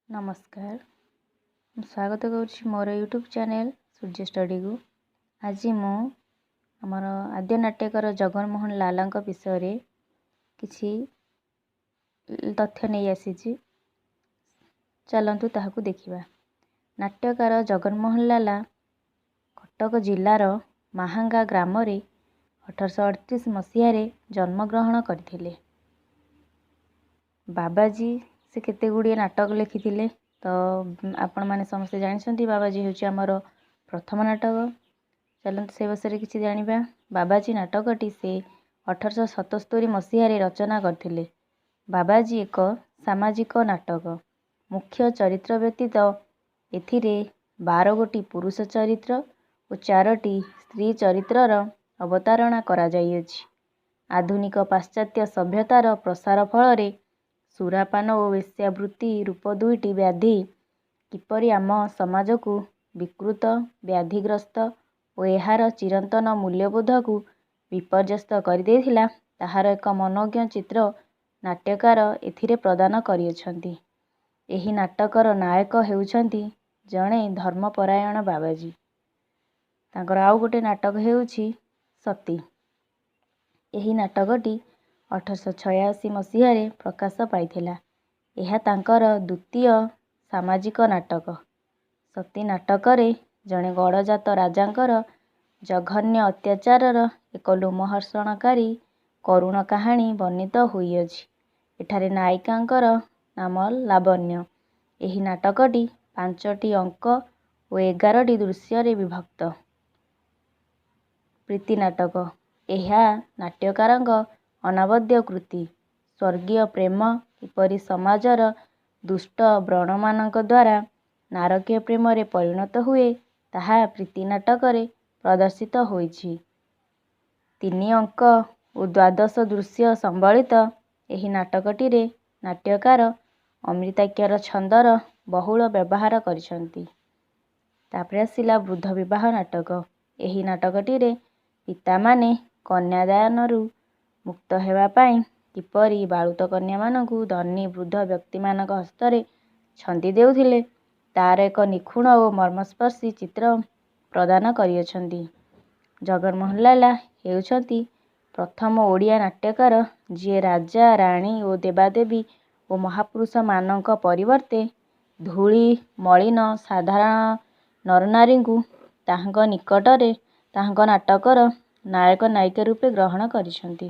ନମସ୍କାର, ମୁଁ ସ୍ୱାଗତ କରୁଛି ମୋର ୟୁଟ୍ୟୁବ୍ ଚ୍ୟାନେଲ୍ ସୂର୍ଯ୍ୟ ଷ୍ଟଡ଼ିକୁ। ଆଜି ମୁଁ ଆମର ଆଦ୍ୟ ନାଟ୍ୟକାର ଜଗନମୋହନ ଲାଲାଙ୍କ ବିଷୟରେ କିଛି ତଥ୍ୟ ନେଇ ଆସିଛି। ଚାଲନ୍ତୁ ତାହାକୁ ଦେଖିବା। ନାଟ୍ୟକାର ଜଗନମୋହନ ଲାଲା କଟକ ଜିଲ୍ଲାର ମାହାଙ୍ଗା ଗ୍ରାମରେ 1838 ମସିହାରେ ଜନ୍ମଗ୍ରହଣ କରିଥିଲେ। ବାବାଜୀ, ସେ କେତେ ଗୁଡ଼ିଏ ନାଟକ ଲେଖିଥିଲେ ତ ଆପଣମାନେ ସମସ୍ତେ ଜାଣିଛନ୍ତି। ବାବାଜୀ ହେଉଛି ଆମର ପ୍ରଥମ ନାଟକ। ଚାଲନ୍ତୁ ସେ ବିଷୟରେ କିଛି ଜାଣିବା। ବାବାଜୀ ନାଟକଟି ସେ 1877 ମସିହାରେ ରଚନା କରିଥିଲେ। ବାବାଜୀ ଏକ ସାମାଜିକ ନାଟକ। ମୁଖ୍ୟ ଚରିତ୍ର ବ୍ୟତୀତ ଏଥିରେ 12 ଗୋଟି ପୁରୁଷ ଚରିତ୍ର ଓ 4ଟି ସ୍ତ୍ରୀ ଚରିତ୍ରର ଅବତାରଣା କରାଯାଇଅଛି। ଆଧୁନିକ ପାଶ୍ଚାତ୍ୟ ସଭ୍ୟତାର ପ୍ରସାର ଫଳରେ ସୁରାପାନ ଓ ବେଶ୍ୟାବୃତ୍ତି ରୂପ ଦୁଇଟି ବ୍ୟାଧି କିପରି ଆମ ସମାଜକୁ ବିକୃତ, ବ୍ୟାଧିଗ୍ରସ୍ତ ଓ ଏହାର ଚିରନ୍ତନ ମୂଲ୍ୟବୋଧକୁ ବିପର୍ଯ୍ୟସ୍ତ କରିଦେଇଥିଲା, ତାହାର ଏକ ମନୋଜ୍ଞ ଚିତ୍ର ନାଟ୍ୟକାର ଏଥିରେ ପ୍ରଦାନ କରିଅଛନ୍ତି। ଏହି ନାଟକର ନାୟକ ହେଉଛନ୍ତି ଜଣେ ଧର୍ମପରାୟଣ ବାବାଜୀ। ତାଙ୍କର ଆଉ ଗୋଟେ ନାଟକ ହେଉଛି ସତୀ। ଏହି ନାଟକଟି 1886 ମସିହାରେ ପ୍ରକାଶ ପାଇଥିଲା। ଏହା ତାଙ୍କର ଦ୍ୱିତୀୟ ସାମାଜିକ ନାଟକ। ସତୀ ନାଟକରେ ଜଣେ ଗଡ଼ଜାତ ରାଜାଙ୍କର ଜଘନ୍ୟ ଅତ୍ୟାଚାରର ଏକ ଲୋମହର୍ଷଣକାରୀ କରୁଣ କାହାଣୀ ବର୍ଣ୍ଣିତ ହୋଇଅଛି। ଏଠାରେ ନାୟିକାଙ୍କର ନାମ ଲାବଣ୍ୟ। ଏହି ନାଟକଟି 5ଟି ଅଙ୍କ ଓ 11ଟି ଦୃଶ୍ୟରେ ବିଭକ୍ତ। ପ୍ରୀତି ନାଟକ, ଏହା ନାଟ୍ୟକାରଙ୍କ ଅନାବଦ୍ୟ କୃତି। ସ୍ୱର୍ଗୀୟ ପ୍ରେମ କିପରି ସମାଜର ଦୁଷ୍ଟ ବ୍ରଣମାନଙ୍କ ଦ୍ୱାରା ନାରକୀୟ ପ୍ରେମରେ ପରିଣତ ହୁଏ, ତାହା ପ୍ରୀତି ନାଟକରେ ପ୍ରଦର୍ଶିତ ହୋଇଛି। 3 ଅଙ୍କ ଓ 12 ଦୃଶ୍ୟ ସମ୍ବଳିତ ଏହି ନାଟକଟିରେ ନାଟ୍ୟକାର ଅମିତାକ୍ଷର ଛନ୍ଦର ବହୁଳ ବ୍ୟବହାର କରିଛନ୍ତି। ତାପରେ ଆସିଲା ବୃଦ୍ଧ ବିବାହ ନାଟକ। ଏହି ନାଟକଟିରେ ପିତାମାନେ କନ୍ୟାଦାନରୁ ମୁକ୍ତ ହେବା ପାଇଁ କିପରି ବାଳୁତ କନ୍ୟାମାନଙ୍କୁ ଧନୀ ବୃଦ୍ଧ ବ୍ୟକ୍ତିମାନଙ୍କ ହସ୍ତରେ ଛନ୍ଦି ଦେଉଥିଲେ, ତାର ଏକ ନିଖୁଣ ଓ ମର୍ମସ୍ପର୍ଶୀ ଚିତ୍ର ପ୍ରଦାନ କରିଅଛନ୍ତି। ଜଗନମୋହନ ଲାଲା ହେଉଛନ୍ତି ପ୍ରଥମ ଓଡ଼ିଆ ନାଟ୍ୟକାର, ଯିଏ ରାଜା, ରାଣୀ ଓ ଦେବାଦେବୀ ଓ ମହାପୁରୁଷମାନଙ୍କ ପରିବର୍ତ୍ତେ ଧୂଳି ମଳିନ ସାଧାରଣ ନରନାରୀଙ୍କୁ ତାହାଙ୍କ ନିକଟରେ ତାହାଙ୍କ ନାଟକର ନାୟକ ନାୟିକା ରୂପେ ଗ୍ରହଣ କରିଛନ୍ତି।